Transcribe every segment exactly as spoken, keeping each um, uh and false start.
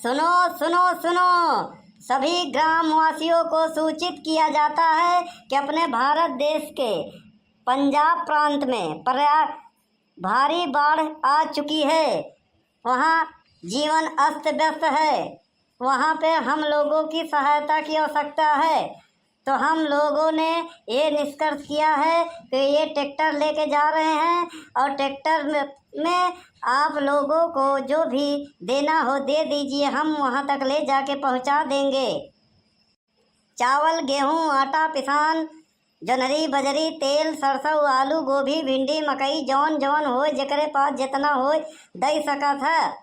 सुनो, सुनो, सुनो, सभी ग्रामवासियों को सूचित किया जाता है कि अपने भारत देश के पंजाब प्रांत में पर्या-, भारी बाढ़ आ चुकी है। वहाँ जीवन अस्त व्यस्त है। वहाँ पे हम लोगों की सहायता की आवश्यकता है। तो हम लोगों ने ये निष्कर्ष किया है कि ये ट्रैक्टर लेके जा रहे हैं और ट्रैक्टर में, में आप लोगों को जो भी देना हो दे दीजिए, हम वहाँ तक ले जाके पहुँचा देंगे। चावल, गेहूँ, आटा, पिसान, जोनरी, बजरी, तेल, सरसों, आलू, गोभी, भिंडी, मकई, जौन जौन होय, जेकरे पास जेतना होय, दइ सकत ह।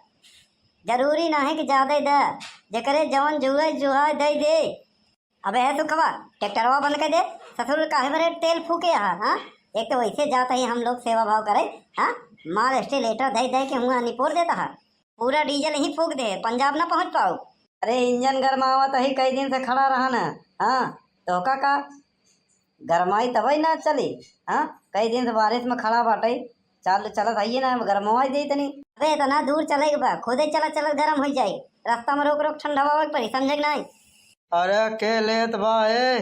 जरूरी नाहीं कि जादे द, जेकरे जौन जुए जुआय दइ दे। अबे हे सुखवा, ट्रैक्टरवा बंद कर दे। ससुर काहे बरे तेल फूके हा, हाँ? एक तो वैसे जात ही हम लोग सेवा भाव करे, हाँ? माल स्टेलेटर दइ दइ के हुआ निपोर देता है। पूरा डीजल ही फूक दे, पंजाब ना पहुँच पाओ। अरे इंजन गरमावत ही, कई दिन से खड़ा रहन है, हाँ? तो का, का? गरमाई तबई ना चली, हाँ? कई दिन से बारिश में खड़ा बाटे, चालू चलत हइये ना, गरमवाई दे तनी। अबे इतना दूर चले के बा, खुदे चलत चलत गरम होइ जाई। रास्ता में रोक रोक ठंडवावे के पड़ी, समझे के नाई? अरे के लेत बा ए?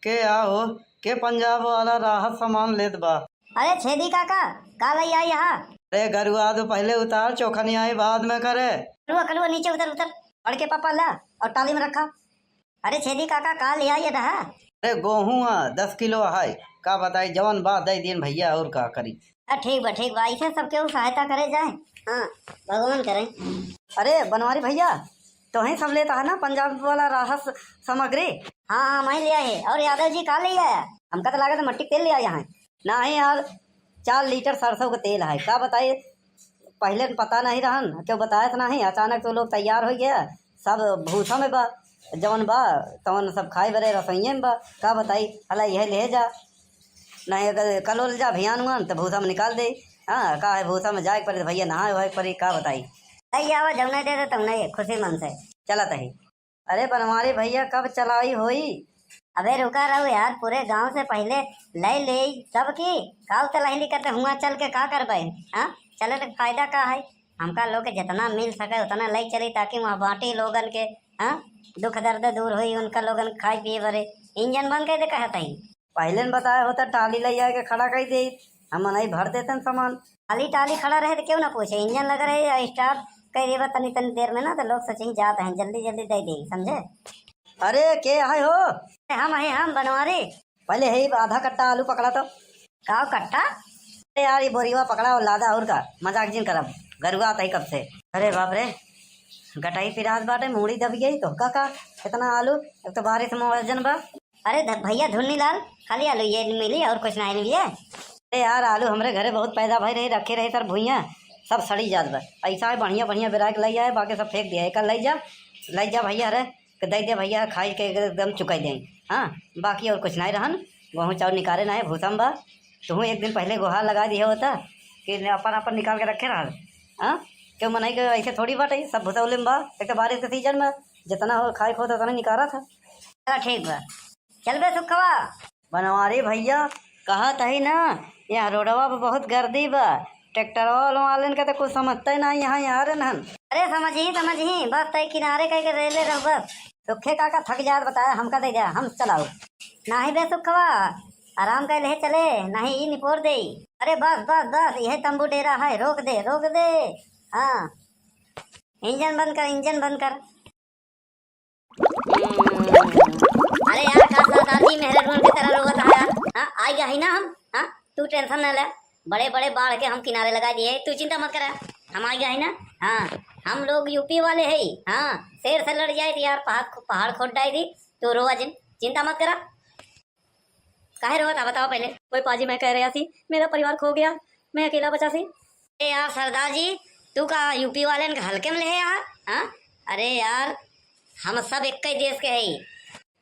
के आ हो? के पंजाब वाला राहत सामान लेत बा? अरे छेदी काका, का लई आई यहाँ? अरे गरुआ तो पहले उतार, चोखनियाई बाद में करे। कलुआ, कलुआ, नीचे उतर, उतर। पड़ के पापा ला और टाली में रखा। अरे छेदी काका, का ले आई रहा? अरे गोहुआ दस किलो है, का बताई, जवन बा दे दिन भैया, और का करी। अ, ठीक बा, ठीक बा, ऐसे सब केहू सहायता करे जाए। हाँ, भगवान करे। अरे बनवारी भैया, तोहे सब लेता है ना पंजाब वाला राहत सामग्री? हाँ, हाँ, मैं ले आए है। और यादव जी का ले आया? हमका तो लागत है मट्टी के तेल ले आया है। नाहीं यार, चार लीटर सरसों का तेल है। का बताई, पहिले पता नहीं रहन, केहू बताए तो नहीं, अचानक तो लोग तैयार होइ गया, सब भूसा में बा, जवन बा तवन सब खाए बरे रसोइये में बा। का बताई, हला यह ले जा, नहीं अगर कल ले जा भियान उआन तो भूसा में निकाल दे। हाँ, का है, भूसा में जाए के पड़े तो भैया नहाए होए के पड़ी, का बताई। सही आवा, जौने दे दे तौने खुशी मन से। चलत ही। अरे बनवारी भैया, कब चलाई होई? अबे रुका रहो यार, पूरे गांव से पहिले लइ लेई सब की। काउ तलहली करते हुआ चल के का करबे? हाँ, चले तो फायदा का है? हमका लोग के जितना मिल सके उतना लइ चली, ताकि वहाँ बांटी लोगन के। हाँ, दुख दर्द दूर होई उनका लोगन के खाए पिए बरे। इंजन बंद कर दे कहत ही। पहिले न बताए होता, टाली लइ आए के खड़ा कर दे, हम मनई भर देते न सामान। टाली, टाली खड़ा रहे तो केहू ना पूछे, इंजन लगा रहे या start कर देबा तनी, तनी देर में ना, तो लोग सोचे ही जात हैं, जल्दी, जल्दी दे दे, समझे? अरे, के आए हो? अरे, हम है, हम बनवारी। पहिले है, आधा कट्टा आलू पकड़ा तो। का कट्टा? अरे यार, ये बोरिया पकड़ा और लादा, और का? मजाक जिन करब, गरुआ आता ही कब से। अरे बाप रे, गटाई पिरात बाटे, मूड़ी दब गई तो का, का? इतना आलू, एक तो बारिश में वजन बा। अरे ध-, भैया धुन्नी लाल, खाली आलू ये मिली और कुछ नहीं मिली है? अरे यार, आलू हमरे घरे बहुत पैदा भई रही, रखे रहे सर भुइयां, सब सड़ी जात बा। ऐसा है बढ़िया बढ़िया बेराक लइ आए, बाकी सब फेंक दिया। एक लइ जा, लइ जा भैया, अरे के दइ दे भैया, खाई के एकदम चुकाई दें। हाँ, बाकी और कुछ नहीं रहन, गेहूँ चाउर निकाले नहीं, भूसा में बा। तुहूँ एक दिन पहिले गोहार लगा दिया होता कि अपन अपन निकाल के रखे रहल। हाँ, क्यों मनई के ऐसे थोड़ी बाटे, सब भूसा उले में बा। एक तो बारिश के सीजन में जितना हो खाए को उतना निकाला था। चला ठीक बा, चल बे सुखवा। बनवारी भैया, कहत हई ना, यहाँ रोडवा पे बहुत गर्दी बा, ट्रैक्टरवा वालन के तो कुछ समझते ना यहाँ, यहाँ रे नहन। अरे समझही, समझही, बस तय किनारे कह के रेले रह बस। सुखे काका थक जात बताया, हमका दे दे, हम चलाओ। नाही बे सुखवा, आराम कर ले चले, नाही ई निपोर दे। अरे बस, बस, बस, यह तंबू डेरा है, रोक दे, रोक दे। हाँ, इंजन बंद कर, इंजन बंद कर। अरे यार, का सरदार जी मेहरारुअन के तरह रोवत है यार? हाँ, आई गया है ना हम। हाँ, तू tension न ले, बड़े बड़े बाढ़ के हम किनारे लगा दिए, तू चिंता मत करा, हम आई गया है ना। हाँ, हम लोग यूपी वाले है। हाँ, शेर से लड़ जाए तो यार पहाड़ खो-, पहाड़ खोद डाई दी, तू रोवा जिन, चिंता मत करा। काहे रोवत आ, बताओ पहले। ओए पाजी, मैं कह रहा सी, मेरा परिवार खो गया, मैं अकेला बचा सी। ए यार सरदार जी, तू का यूपी वालेन के हल्के में लेहे आ? हाँ? अरे यार, हम सब एक ही देश के हई।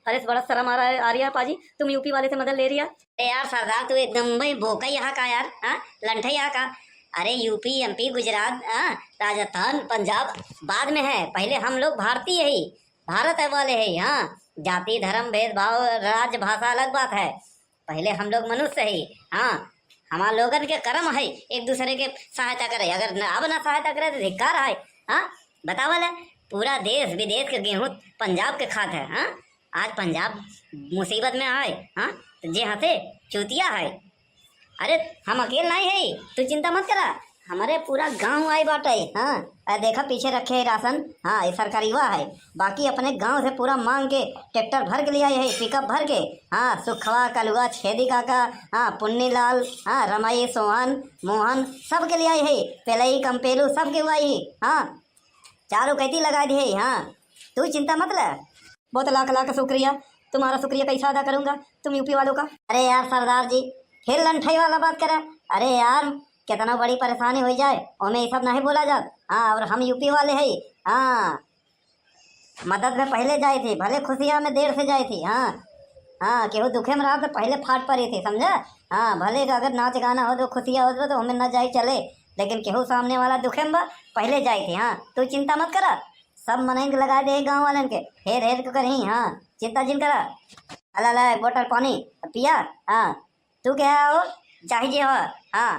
अरे बड़ा शर्म आ रहा है, आ रही है पाजी, तुम यूपी वाले से मदद ले रही है। अरे यार सरदार, तू एकदम भाई बोका यहाँ का यार, हाँ? लंठे यहाँ का। अरे यूपी, एमपी, गुजरात, हाँ? राजस्थान, पंजाब बाद में है, पहले हम लोग भारतीय ही। भारत है वाले है, हाँ, जाति, धर्म, भेदभाव, राज्य, भाषा अलग बात है। पहले हम लोग मनुष्य है, हाँ, हमार लोगन के कर्म है एक दूसरे के सहायता करे। अगर न, अब ना सहायता करे तो धिक्कार है, हाँ, बतावल है। पूरा देश विदेश के गेहूं पंजाब के खात है, हाँ? आज पंजाब मुसीबत में आए, हाँ? तो जे हंसे चूतिया है। अरे, हम अकेल नहीं है, तू चिंता मत करा, हमारे पूरा गांव आए बाटे, हाँ? अरे देखा, पीछे रखे है राशन, हाँ, ये सरकारीवा है। बाकी अपने गांव से पूरा मांग के ट्रैक्टर भर के ले आए है, पिकअप भर के। हाँ, सुखवा, कलुआ, छेदी काका, हाँ, पुन्नी लाल, हाँ, रमाई, सोहन, मोहन, सबके ले आए है। पेलई, कंपेलू, सबके हुआ है। हाँ, चारों कैती लगा दिए। हाँ, तू चिंता मत ले। बहुत लाख लाख शुक्रिया, तुम्हारा शुक्रिया कैसा अदा करूंगा तुम यूपी वालों का। अरे यार सरदार जी, फिर लंठई वाला बात करा। अरे यार, कितना बड़ी परेशानी हो जाए, ओमे ये सब नहीं बोला जात। हाँ, और हम यूपी वाले है। हाँ, मदद में पहले जाए थे, भले खुशिया में देर से जाए थे। हाँ, हाँ, केहू दुखे में रहा तो पहले फाट पड़े थे, समझा? हाँ, भले का अगर नाच गाना हो तो खुशिया हो तो हमें ना जाए चले, लेकिन केहू सामने वाला दुखे में बा, पहले जाए थे। हाँ, तू चिंता मत करा, सब मनई के लगा दे गाँव वालन के, हेर हेर के करही। हाँ, चिंता जिन करा। अला ला, एक बोतल पानी पिया। हाँ, तू क्या हो, चाही जे हो, हाँ,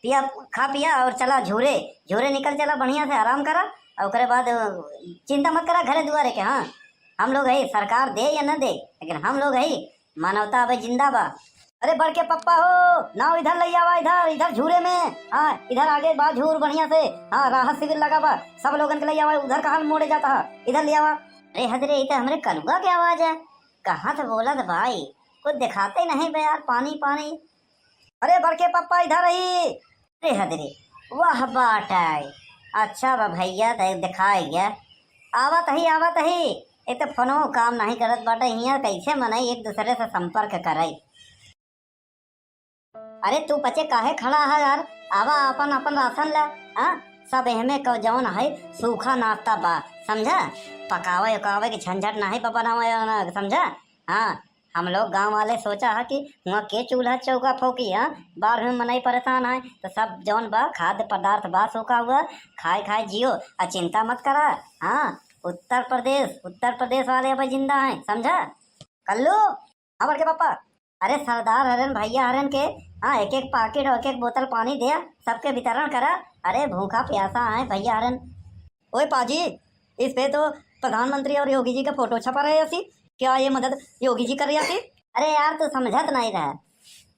पिया, खा पिया और चला झूरे, झूरे निकल चला, बढ़िया से आराम करा। और ओकरे बाद, अ, चिंता मत करा घरे दुआरे के। हाँ, हम लोग है, सरकार दे या न दे, लेकिन हम लोग है, मानवता अबे जिंदा बा। अरे बड़के पप्पा हो, नाव इधर ले आवा, इधर, इधर झूरे में। हाँ, इधर आगे बा झूर बढ़िया से। हाँ, राहत शिविर लगा बा, सब लोगन के ले आवा। उधर कहाँ मोड़े जाता है, इधर ले आवा। अरे हद रे, ई तो हमरे कलुआ के आवाज है। कहाँ से बोलत भाई, कुछ दिखाते नहीं बे यार। पानी, पानी। अरे बड़के पप्पा, इधर ही। अरे हद रे, वाह बाटे। अच्छा बा भैया, त दिखाई गया। आवत ही, आवत ही। एक तो फोनो काम नहीं करत बाटे, हियाँ कैसे मनई एक दूसरे से संपर्क करे। अरे तू पचे काहे खड़ा है यार, आवा अपन, अपन राशन ला। हाँ, सब एहमे क-, जौन है सूखा नाश्ता बा, समझा? पकावे उकावे के झंझट नाही बा, बनावे वाला, समझा? हाँ, हम लोग गाँव वाले सोचा है कि हुआँ के चूल्हा चौका फूकी, हाँ, बाढ़ में मनई परेशान है, तो सब जौन बा खाद्य पदार्थ बा सूखा हुआ, खाए खाए जियो, आ चिंता मत करा। हाँ, उत्तर प्रदेश, उत्तर प्रदेश वाले अब जिंदा हैं, समझा? कल्लू, हाँ बड़के पापा। अरे सरदार हरन, भैया हरन के, हाँ, एक एक पाकिट और एक एक बोतल पानी दे, सबके वितरण करा। अरे भूखा प्यासा है भैया हरन। ओए पाजी, इस पे तो प्रधानमंत्री और योगी जी का फोटो छपा रहे असी। क्या ये मदद योगी जी कर रहे असी? अरे यार, तू समझत नहीं रहा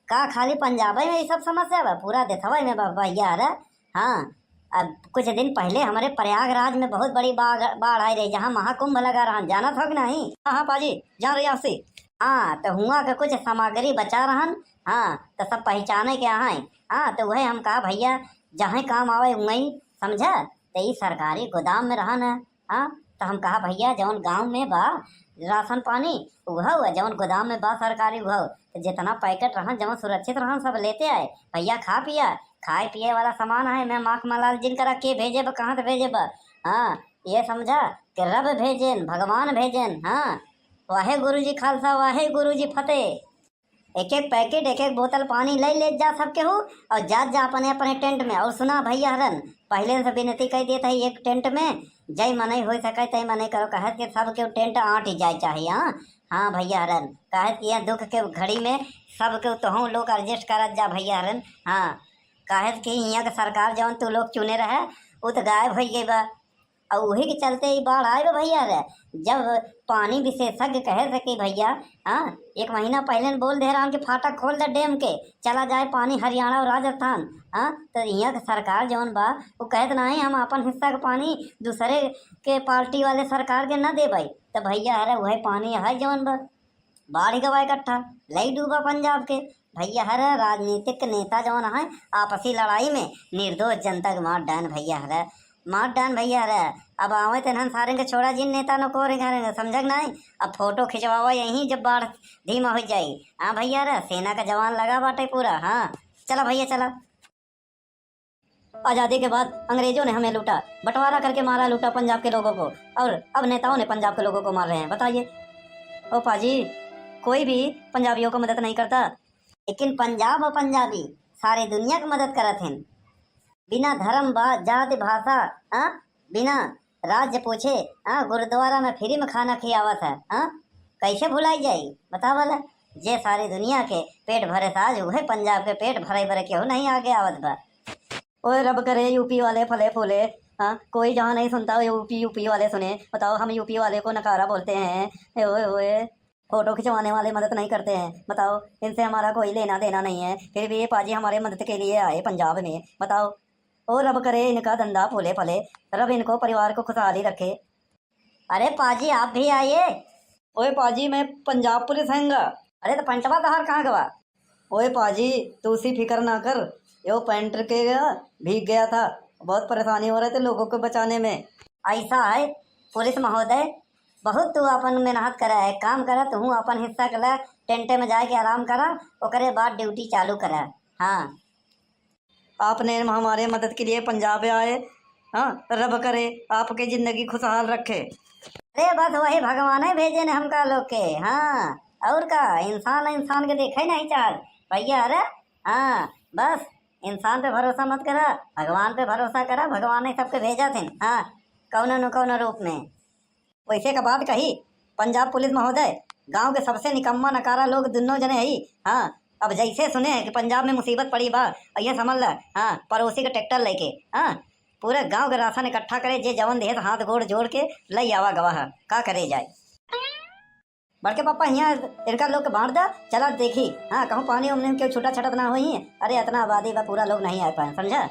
का? खाली पंजाबे में ये सब समस्या बा? पूरा देशवा में बा भैया हरा। हाँ, अब कुछ दिन पहले हमरे प्रयागराज में बहुत बड़ी बाढ़, बाढ़ आई रही, जहाँ महाकुंभ लगा रहन, जानत हो कि नहीं? हाँ, हाँ, पाजी, जान रही आपसे। हाँ, तो हुआँ के कुछ सामग्री बचा रहन, हाँ, तो सब पहचाने के अहैं। हाँ, तो वही हम कहा, भैया, जहाँ काम आवे वहीं, समझा? तो ई सरकारी गोदाम में रहन है, हाँ, तो हम कहा, भैया, जौन गाँव में बा राशन पानी, उहौ, जौन गोदाम में बा सरकारी, उहौ, तो जितना पैकेट रहन, जौन सुरक्षित रहन, सब लेते आए। भैया, खा पिया, खाए पिए वाला सामान है, मैं माख मलाल जिन करा के भेजे बा, कहाँ से भेजे बा? हाँ, ये समझा कि रब भेजेन, भगवान भेजेन। हाँ, वाहे गुरु जी खालसा, वाहे गुरु जी फतेह। एक एक पैकेट, एक एक बोतल पानी ले ले जा सब केहू, और जात जा अपने अपने टेंट में। और सुना भैया हरन, पहले से विनती कह देत है, एक टेंट में जय मनई हो सके तय मनई करो, कहे कि सब केहू टेंट आंट ही जाए चाहिए। हाँ, हाँ भैया हरन, कहे कि यह दुख के घड़ी में सब केहू तोहू लोग एडजस्ट करत जा भैया हरन। हाँ, काहे कि हियाँ के सरकार जौन तू लोग चुने रहे, उ तो गायब होइ गई बा। और वही के चलते ई बाढ़ आए बा भैया रे। जब पानी विशेषज्ञ कहे थे कि भैया, हाँ, एक महीना पहले न बोल दे रहन कि फाटक खोल दे डैम के, चला जाए पानी हरियाणा और राजस्थान, हाँ, तो हियाँ के सरकार जौन बा, वो कहत नहीं हम अपन हिस्सा के पानी दूसरे के पार्टी वाले सरकार के न देबै। तो भैया हरे वही पानी है जौन बा। बाढ़ गवा इकट्ठा, लई डूबा पंजाब के। भैया हर राजनीतिक नेता जौन है, आपसी लड़ाई में निर्दोष जनता के मार डान भैया हर, मार डान भैया हर। अब आवे तेनहन सारे के छोड़ा जिन नेता न को रे घर, समझक नहीं? अब फोटो खिंचवावा यहीं जब बाढ़ धीमा हो जाई। हाँ भैया हर, सेना का जवान लगा बाटे पूरा। हाँ, चला भैया चला। आजादी के बाद अंग्रेजों ने हमें लूटा, बंटवारा करके मारा लूटा पंजाब के लोगों को, और अब नेताओं ने पंजाब के लोगों को मार रहे हैं। बताइए ओ पाजी, कोई भी पंजाबियों को मदद नहीं करता। लेकिन पंजाब और पंजाबी सारे दुनिया की मदद करत हैं। बिना धर्म बा जाति भाषा, हाँ, बिना राज्य पूछे, हाँ, गुरुद्वारा में फ्री में खाना खियावत है, हाँ, कैसे भुलाई जाई? बतावा ला, जे सारी दुनिया के पेट भरे साज, उहे पंजाब के पेट भरे भरे केहू नहीं आगे आवत बा। ओए रब करे यूपी वाले फले फूले, हाँ, कोई जहाँ नहीं सुनता, वो यूपी, यूपी वाले सुने। बताओ, हम यूपी वाले को नकारा बोलते हैं? ए, ओए, ओए, फोटो खिंचवाने वाले मदद नहीं करते हैं। बताओ, इनसे हमारा कोई लेना देना नहीं है, फिर भी ये पाजी हमारे मदद के लिए आए पंजाब में। बताओ, ओ रब करे इनका धंधा फूले फले, रब इनको परिवार को खुशहाली रखे। अरे पाजी, आप भी आइए। ओए पाजी, मैं पंजाब पुलिस हैंगा। अरे तो पंटवा तोहार कहाँ गवा? ओए पाजी, तू सी फिक्र ना कर, यो पैंट के गया, भीग गया था। बहुत परेशानी हो रहे थे लोगों को बचाने में। ऐसा है पुलिस महोदय, बहुत तू अपन मेहनत करा है, काम करा, तू अपन हिस्सा कला, टेंटे में जाके आराम करा, ओकरे बाद ड्यूटी चालू करा। हाँ, आपने हमारे मदद के लिए पंजाब आए। हाँ, रब करे आपके जिंदगी खुशहाल रखे। अरे बस वही भगवान है भेजे ने हमका लोग के। हाँ, और का, इंसान इंसान के देखे नहीं चाहत भैया। अरे हाँ, बस इंसान पे भरोसा मत करा, भगवान पे भरोसा करा, भगवान ही सबके भेजा थे। हाँ, कौनो न कौनो रूप में। वैसे का बात कही, पंजाब पुलिस महोदय, गांव के सबसे निकम्मा नकारा लोग दुनों जने हई। हाँ, अब जैसे सुने हैं कि पंजाब में मुसीबत पड़ी बा, और ये समझ ल, हाँ, पड़ोसी के ट्रैक्टर लेके, हाँ, पूरे गांव के राशन इकट्ठा करे, जे जवन देहे त हाथ गोड़ जोड़ के लई आवा गवा है, का करे जाए। बड़के पापा, हियाँ इनका लोग के बांट दा, चला देखी, हाँ, कहूँ पानी उमने में केहू छूटा छटत ना होई। अरे, इतना आबादी बा, पूरा लोग नहीं आ पाए, समझा?